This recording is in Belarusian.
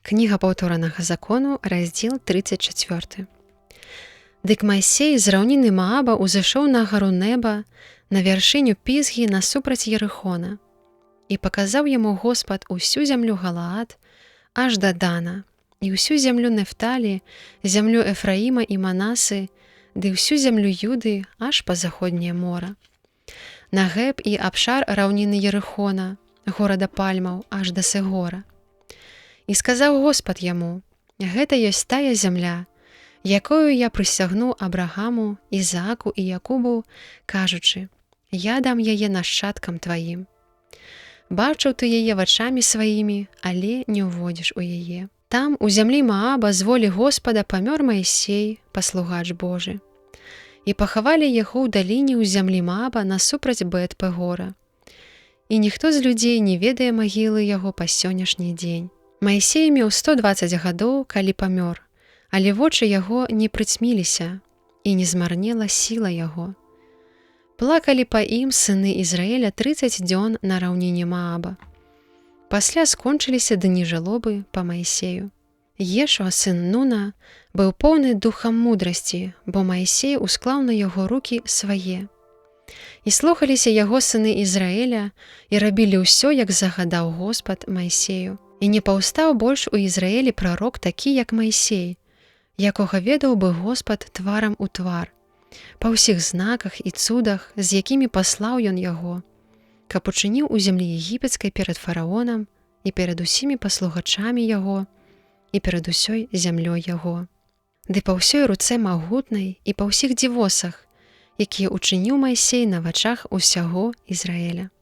Кніга Паўторанага закону, раздзел 34. Дык Майсей з раўніны Мааба ўзышоў на гару Неба, на вяршыню Пізгі насупраць Ерыхона. І паказаў яму Госпад усю зямлю Галаад аж да Дана, і ўсю зямлю Нефталі, зямлю Эфраіма і Манасы, ды ўсю зямлю Юды аж па заходняе мора. Нагэб і абшар раўніны Ерыхона, горада пальмаў, аж да Сэгора. І сказаў Госпад яму: Гэта ёсць тая зямля, якою я прысягну Абрагаму, Ізааку і Якубу, кажучы: Я дам яе нашчадкам тваім. Бачыў ты яе вачамі сваімі, але не ўводзіш у яе. Там, у зямлі Мааба, з волі Госпада памёр Маісей, паслугач Божы. І пахавалі яго ў даліне ў зямлі Мааба насупраць Бет-Пегора. І ніхто з людзей не ведае магілы яго па сённяшні дзень. Маісей меў 120 гадоў, калі памёр, але вочы яго не прыцьміліся, і не змарнела сіла яго. Плакалі па ім сыны Ізраэля 30 дзён на раўніне Мааба. Пасля скончыліся дні жалобы па Маісею. Ешуа, сын Нуна, быў поўны духам мудрасці, бо Маісей усклаў на яго рукі свае. І слухаліся яго сыны Ізраэля і рабілі ўсё, як загадаў Госпад Маісею. І не паўстаў больш у Ізраэлі прарок такі, як Майсей, якога ведаў бы Госпад тварам у твар, па ўсіх знаках і цудах, з якімі паслаў ён яго, каб учыніў у зямлі егіпецкай перад фараонам і перад усімі паслугачамі яго і перад усёй зямлёй яго. Ды па ўсёй руцэ магутнай і па ўсіх дзівосах, якія учыніў Майсей на вачах усяго Ізраэля.